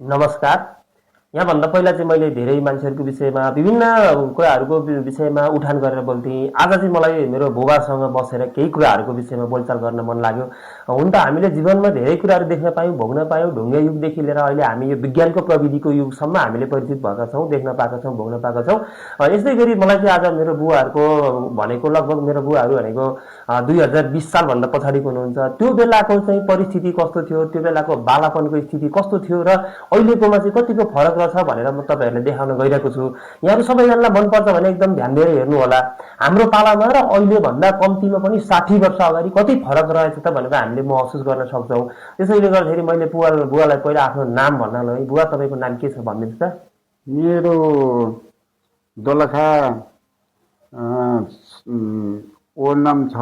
नमस्कार। यहाँभन्दा पहिला चाहिँ मैले धेरै मान्छेहरूको विषयमा विभिन्न कुराहरूको विषयमा उठान गरेर बोल्थेँ। आज चाहिँ मलाई मेरो बुबासँग बसेर केही कुराहरूको विषयमा बोलचाल गर्न मन लाग्यो। हुन त हामीले जीवनमा धेरै कुराहरू देख्न पायौँ, भोग्न पायौँ। ढुङ्गे युगदेखि लिएर अहिले हामी यो विज्ञानको प्रविधिको युगसम्म हामीले परिचित भएका छौँ, देख्न पाएका छौँ, भोग्न पाएका छौँ। यस्तै गरी मलाई चाहिँ आज मेरो बुवाहरूको भनेको लगभग मेरो बुवाहरू भनेको 2020 सालभन्दा पछाडिको हुनुहुन्छ। त्यो बेलाको चाहिँ परिस्थिति कस्तो थियो, त्यो बेलाको बालापनको स्थिति कस्तो थियो र अहिलेकोमा चाहिँ कतिको फरक रहेछ भनेर म तपाईँहरूलाई देखाउन गइरहेको छु। यहाँहरू सबैजनालाई मनपर्छ भने एकदम ध्यान दिएर हेर्नु होला। हाम्रो पालामा र अहिले भन्दा कम्तीमा पनि 60 वर्ष अगाडि कति फरक रहेछ त भनेर हामीले महसुस गर्न सक्छौँ। त्यसैले गर्दाखेरि मैले बुवालाई पहिला आफ्नो नाम भन्नलाई, बुवा तपाईँको नाम के छ भनिदिनुहोस् त? मेरो दोलखा ओड नाम छ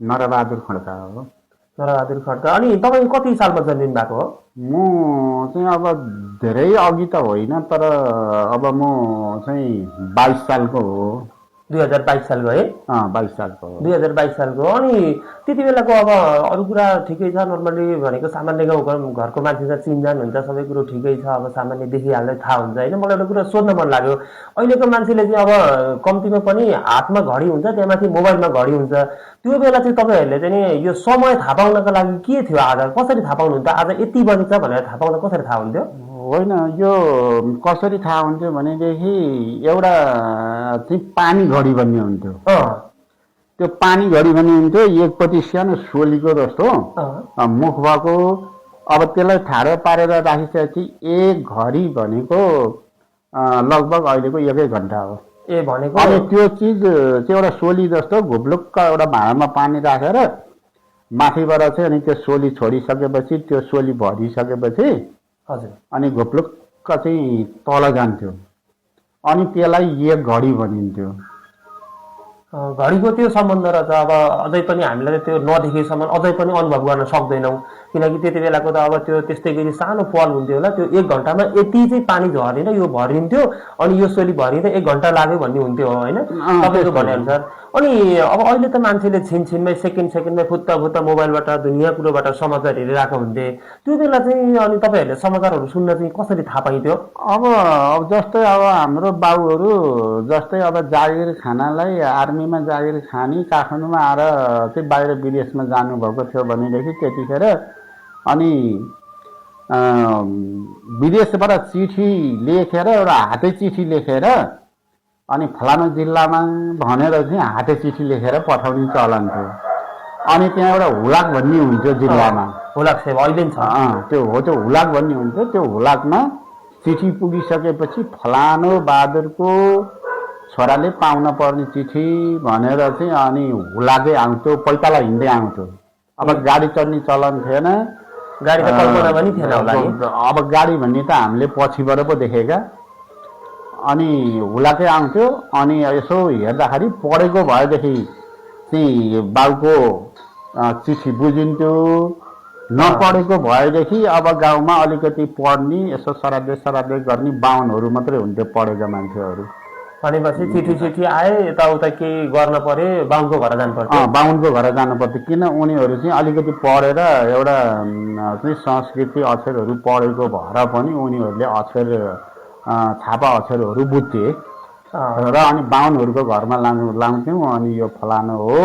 नरबहादुर खड्का हो। नरबहादुर खड्का। अनि तपाईँ कति सालमा जन्मिनु भएको हो? म चाहिँ अब धेरै अघि त होइन, तर अब म चाहिँ 22 सालको हो। 2022 सालको है? 22 सालको हो। 2022 सालको। अनि त्यति बेलाको अब अरू कुरा ठिकै छ, नर्मली भनेको सामान्य गाउँ घरको मान्छेसँग चिनजान हुन्छ, सबै कुरो ठिकै छ, अब सामान्य देखिहाल्दै थाहा हुन्छ होइन। मलाई एउटा कुरा सोध्न मन लाग्यो, अहिलेको मान्छेले चाहिँ अब कम्तीमा पनि हातमा घडी हुन्छ, त्यहाँमाथि मोबाइलमा घडी हुन्छ। त्यो बेला चाहिँ तपाईँहरूले चाहिँ नि यो समय थाहा पाउनको लागि के थियो आधार, कसरी थाहा पाउनुहुन्थ्यो? आज यति बजेछ भनेर थाहा पाउन कसरी थाहा हुन्थ्यो? होइन, यो कसरी थाहा हुन्थ्यो भनेदेखि एउटा चाहिँ पानी घडी भन्ने हुन्थ्यो। त्यो पानी घडी भन्ने हुन्थ्यो, एकपट्टि सानो सोलीको जस्तो मुख भएको। अब त्यसलाई ठाडो पारेर राखिसकेपछि एक घडी भनेको लगभग अहिलेको 1 घन्टा हो। ए भनेको अनि त्यो चिज चाहिँ एउटा सोली जस्तो घुप्लुक्क एउटा भाँडामा पानी राखेर माथिबाट चाहिँ अनि त्यो सोली छोडिसकेपछि त्यो सोली भरिसकेपछि हजुर अनि घुप्लुक्क चाहिँ तल जान्थ्यो। अनि त्यसलाई एक घडी भनिन्थ्यो। घडीको त्यो सम्बन्ध रहेछ। अब अझै पनि हामीलाई त्यो नदेखेसम्म अझै पनि अनुभव गर्न सक्दैनौँ, किनकि त्यति बेलाको त अब त्यो त्यस्तै गरी सानो पल हुन्थ्यो होला। त्यो 1 घन्टामा यति चाहिँ पानी झरेर यो भरिन्थ्यो, अनि यो सोली भरिँदा 1 घन्टा लाग्यो भन्ने हुन्थ्यो होइन तपाईँको भनेअनुसार। अनि अब अहिले त मान्छेले छिनछिनमै सेकेन्डमै फुत्ता मोबाइलबाट दुनियाँ कुरोबाट समाचार हेरिरहेको हुन्थे। त्यो बेला चाहिँ अनि तपाईँहरूले समाचारहरू सुन्न चाहिँ कसरी थाहा पाइन्थ्यो? अब जस्तै अब हाम्रो बाउहरू जस्तै अब जागिर खानालाई आर्मीमा जागिर खानी काठमाडौँमा आएर चाहिँ बाहिर विदेशमा जानुभएको थियो भनेदेखि त्यतिखेर अनि विदेशबाट चिठी लेखेर एउटा हाते चिठी लेखेर अनि फलानु जिल्लामा भनेर चाहिँ हाते चिठी लेखेर पठाउने चलन थियो। अनि त्यहाँ एउटा हुलाक भन्ने हुन्थ्यो जिल्लामा। हुलाक सेवा अहिले छ। त्यो हुलाक भन्ने हुन्थ्यो। त्यो हुलाकमा चिठी पुगिसकेपछि फलानु बहादुरको छोराले पाउन पर्ने चिठी भनेर चाहिँ अनि हुलाकै आउँथ्यो। पैताला हिँड्दै आउँथ्यो। अब गाडी चढ्ने चलन थिएन, गाडी त कल्पना पनि थिएन होला नि। अब गाडी भन्ने त हामीले पछिबाट पो देखेका। अनि हुलाकै आउँथ्यो। अनि यसो हेर्दाखेरि पढेको भएदेखि चाहिँ बाउको चिठी बुझिन्थ्यो, नपढेको भएदेखि अब गाउँमा अलिकति पढ्ने यसो सराद्दै गर्ने बाहुनहरू मात्रै हुन्थ्यो, पढेका मान्छेहरू। भनेपछि चिठी आए यताउता केही गर्न परे बाहुनको घर जानु पर्थ्यो। बाहुनको घर जानु पर्थ्यो, किन उनीहरू चाहिँ अलिकति पढेर एउटा चाहिँ संस्कृति अक्षरहरू पढेको भएर पनि उनीहरूले अक्षर छापा अक्षरहरू बुझ्थे र अनि बाहुनहरूको घरमा लाउँथ्यौँ। अनि यो फलानु हो,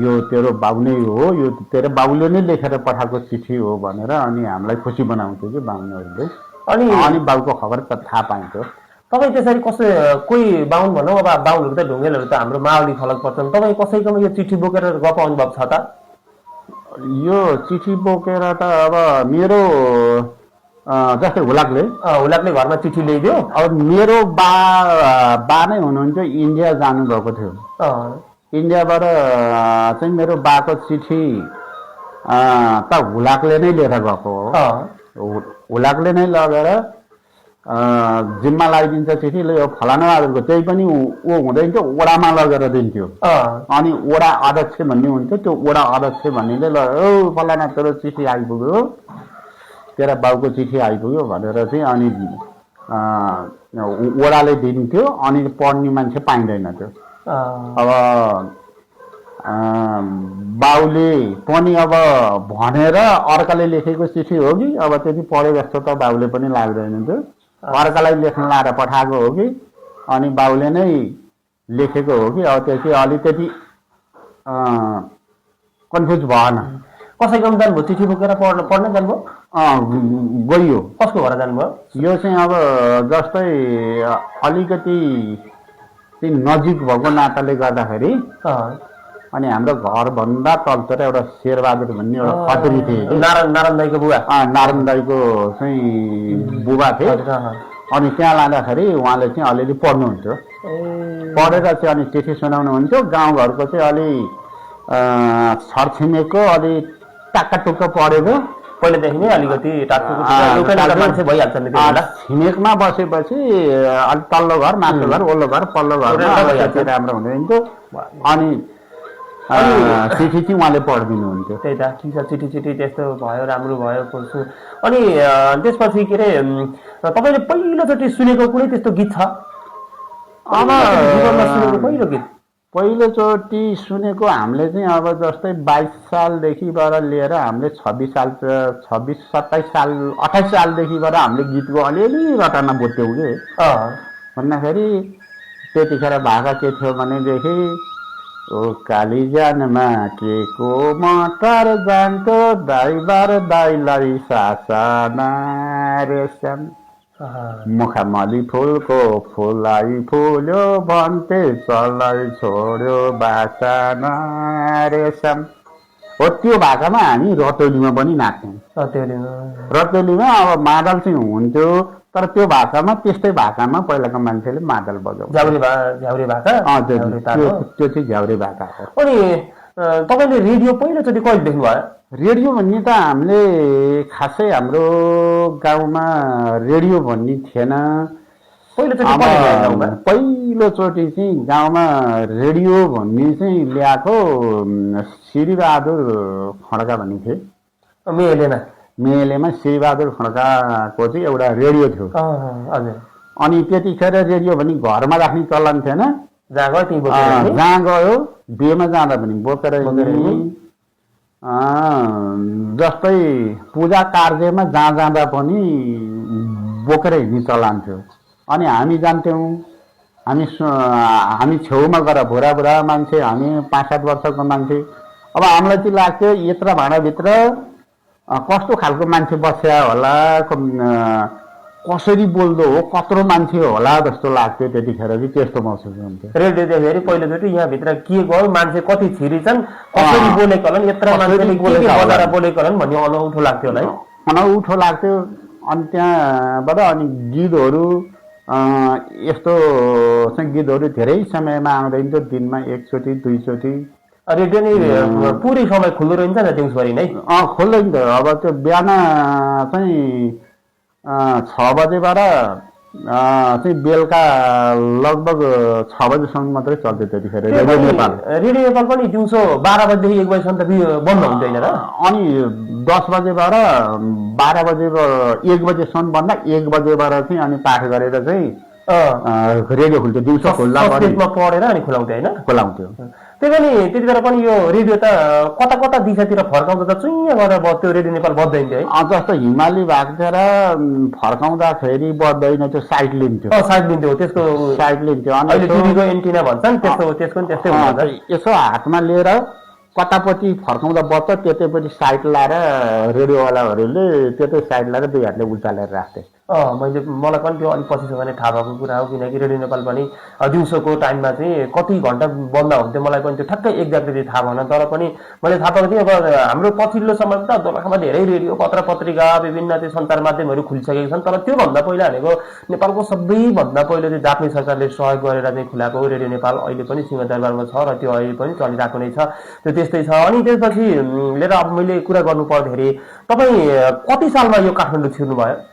यो तेरो बाबु नै हो, यो तेरो बाबुले नै लेखेर पठाएको चिठी हो भनेर अनि हामीलाई खुसी बनाउँथ्यो कि बाहुनहरूले। अनि बाबुको खबर त थाहा पाइन्थ्यो। तपाईँ त्यसरी कोही बाहुन भनौँ, अब बाहुनहरू त ढुङ्गेलहरू त हाम्रो माओली फलक पर्छन्, तपाईँ कसैकोमा यो चिठी बोकेर गएको अनुभव छ त? यो चिठी बोकेर त अब मेरो जस्तै हुलाकले घरमा चिठी ल्याइदियो। अब मेरो बा नै हुनुहुन्थ्यो, इन्डिया जानुभएको थियो। इन्डियाबाट चाहिँ मेरो बाको चिठी त हुलाकले नै लिएर गएको हो। हुलाकले नै लगेर जिम्मा लगाइदिन्छ चिठी, ल यो फलाना बहादुरको, त्यही पनि ऊ हुँदैन थियो, ओडामा लगेर दिन्थ्यो। अनि ओडा अध्यक्ष भन्ने हुन्थ्यो, त्यो ओडा अध्यक्ष भन्नेले ल ओ फलाना तेरो चिठी आइपुग्यो, तेरा बाउको चिठी आइपुग्यो भनेर चाहिँ अनि ओडाले दिन्थ्यो। अनि पढ्ने मान्छे पाइँदैन थियो। अब बाउले पनि अब भनेर अर्काले लेखेको चिठी हो कि अब त्यति पढे जस्तो त बाउले पनि लाग्दैन थियो, अर्कालाई लेख्न लाएर पठाएको हो कि अनि बाउले नै लेखेको हो कि अब त्यो चाहिँ अलिकति कन्फ्युज भएन। कसैको जानुभयो चिठी बोकेर पढ्न जानुभयो? गइयो। कसको घर जानुभयो? यो चाहिँ अब जस्तै अलिकति नजिक भएको नाताले गर्दाखेरि अनि हाम्रो घरभन्दा तलतिर एउटा शेरबहादुर भन्ने एउटा खत्री थिए, नारायण दाईको बुबा, नारायण दाईको चाहिँ बुबा थिए। अनि त्यहाँ लाँदाखेरि उहाँले चाहिँ अलिअलि पढ्नुहुन्थ्यो, पढेर चाहिँ अनि चिठी सुनाउनुहुन्थ्यो। गाउँघरको चाहिँ अलि छरछिमेकको अलि टाक्काटुक्क पढेको पहिलेदेखि नै अलिकति मान्छे भइहाल्छ नि। छिमेकमा बसेपछि अलिक तल्लो घर, माथिल्लो घर, ओल्लो घर, पल्लो घरमा राम्रो हुनुहुन्थ्यो। अनि चिठी चाहिँ उहाँले पढिदिनुहुन्थ्यो। त्यही त, ठिक छ, चिठी त्यस्तो भयो, राम्रो भयो पढ्छु। अनि त्यसपछि के अरे तपाईँले पहिलोचोटि सुनेको कुनै त्यस्तो गीत छ? अब जीवनमा सुनेको पहिलो गीत? पहिलोचोटि सुनेको हामीले चाहिँ अब जस्तै 22 सालदेखिबाट लिएर हामीले 26 साल 27 साल 28 सालदेखिबाट हामीले गीतको अलिअलि रटना बुझ्थ्यौँ कि भन्दाखेरि त्यतिखेर भाका के थियो भनेदेखि ओ कालीजानमा के को मटर जान्थ्यो दाइबार दाइलाई सासाना रेशम मुखामली फुलको फुलाई फुल्यो भन्थे चलाई छोड्यो बासाना रेशम हो। त्यो भाकामा हामी रतौलीमा पनि नाच्थ्यौँ। रतौलीमा अब मादल चाहिँ हुन्थ्यो, तर त्यो भाकामा त्यस्तै भाकामा पहिलाको मान्छेले मादल बजाउँछ, झ्याउरे भाका। त्यो चाहिँ झ्याउरे भाका हो। अनि तपाईँले रेडियो पहिलोचोटि कहिले देख्नुभयो? रेडियो भन्ने त हामीले खासै हाम्रो गाउँमा रेडियो भन्ने थिएन। पहिलोचोटि चाहिँ गाउँमा रेडियो भन्ने चाहिँ ल्याएको श्रीबहादुर खड्का भन्ने थिए। मेलेमा श्रीबहादुर खड्काको चाहिँ एउटा रेडियो थियो। अनि त्यतिखेर रेडियो भने घरमा राख्ने चलन थिएन, जहाँ गयो बिहेमा जाँदा पनि बोकेर जस्तै पूजा कार्यमा जहाँ जाँदा पनि बोकेर हिँड्ने चलन थियो। अनि हामी जान्थ्यौँ, हामी छेउमा गएर बुढा बुढा मान्छे, हामी 5-7 वर्षको मान्छे, अब हामीलाई चाहिँ लाग्थ्यो यत्र भाँडाभित्र कस्तो खालको मान्छे बस्या होला, कसरी बोल्दो हो, कत्रो मान्छे होला जस्तो लाग्थ्यो। त्यतिखेर चाहिँ त्यस्तो महसुस हुन्थ्यो। रेडियो देख्दाखेरि पहिलोचोटि यहाँभित्र के गयो, मान्छे कति छिरिछन्, कसरी बोलेको होला, यत्र मान्छेले के बोलेको होला भन्ने अनौठो लाग्थ्यो होला है, अनौठो लाग्थ्यो। अनि त्यहाँबाट अनि गीतहरू यस्तो चाहिँ गीतहरू धेरै समयमा आउँदैन थियो, दिनमा 1 चोटि 2 चोटि। रेडियो नै पुरै समय खुल्दो रहन्छ नि दिउँसभरि नै? खुल्दैन थियो। अब त्यो बिहान चाहिँ 6 बजेबाट चाहिँ बेलुका लगभग 6 बजेसम्म मात्रै चल्थ्यो त्यतिखेर रेडियो नेपाल। रेडियो नेपाल पनि दिउँसो 12 बजेदेखि 1 बजेसम्म त बन्द हुँदैन र? अनि 10 बजेबाट 12 बजे 1 बजेसम्म बन्दा 1 बजेबाट चाहिँ अनि पाठ गरेर चाहिँ रेडियो खुल्थ्यो। दिउँसो खुल्दा पढेर अनि खुलाउँथ्यो होइन? खुलाउँथ्यो। त्यही पनि त्यति बेला पनि यो रेडियो त कता कता दिशातिर फर्काउँदा त चुइँ गरेर त्यो रेडियो नेपाल बज्दैन थियो है? जस्तो हिमाली भागतिर फर्काउँदाखेरि बज्दैन थियो, साइड लिन्थ्यो। साइड लिन्थ्यो, त्यसको साइड लिन्थ्यो। अहिले टिभीको एन्टिना भन्छन्, त्यसको पनि त्यस्तै हुन्छ। यसो हातमा लिएर कतापट्टि फर्काउँदा बज्छ, त्यतैपट्टि साइड लाएर रेडियोवालाहरूले त्यतै साइड लाएर 2 हातले उचालेर राख्थे। मलाई पनि त्यो अलिक पछिसम्म नै थाहा भएको कुरा हो, किनकि रेडियो नेपाल पनि दिउँसोको टाइममा चाहिँ कति घन्टा बन्द हुन्थ्यो मलाई पनि त्यो ठ्याक्कै एक्ज्याक्टली थाहा भएन। तर पनि मैले थाहा पाएको थिएँ अब हाम्रो पछिल्लो समयमा त दोलखामा धेरै रेडियो पत्र पत्रिका विभिन्न त्यो सञ्चार माध्यमहरू खुलिसकेका छन्। तर त्योभन्दा पहिला भनेको नेपालको सबैभन्दा पहिलो चाहिँ जापानी सरकारले सहयोग गरेर चाहिँ खुलाएको रेडियो नेपाल अहिले पनि सिंहदरबारमा छ र त्यो अहिले पनि चलिरहेको नै छ। त्यो त्यस्तै छ। अनि त्यसपछि लिएर अब मैले कुरा गर्नु पर्दाखेरि तपाईँ कति सालमा यो काठमाडौँ छिर्नुभयो?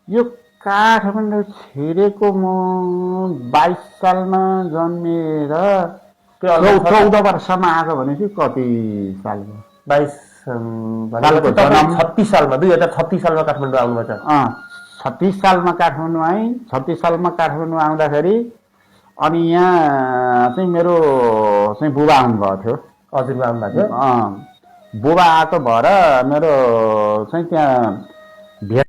यो काठमाडौँ छिरेको म 22 सालमा जन्मेर 14 वर्षमा आएको भनेपछि कति सालमा? 22 36 सालमा 2036 सालमा काठमाडौँ आउनुभएको छ। 36 सालमा काठमाडौँ आएँ। 36 सालमा काठमाडौँ आउँदाखेरि अनि यहाँ चाहिँ मेरो चाहिँ बुबा आउनुभएको थियो। हजुरको आउनुभएको थियो बुबा आएको भएर मेरो चाहिँ त्यहाँ भेट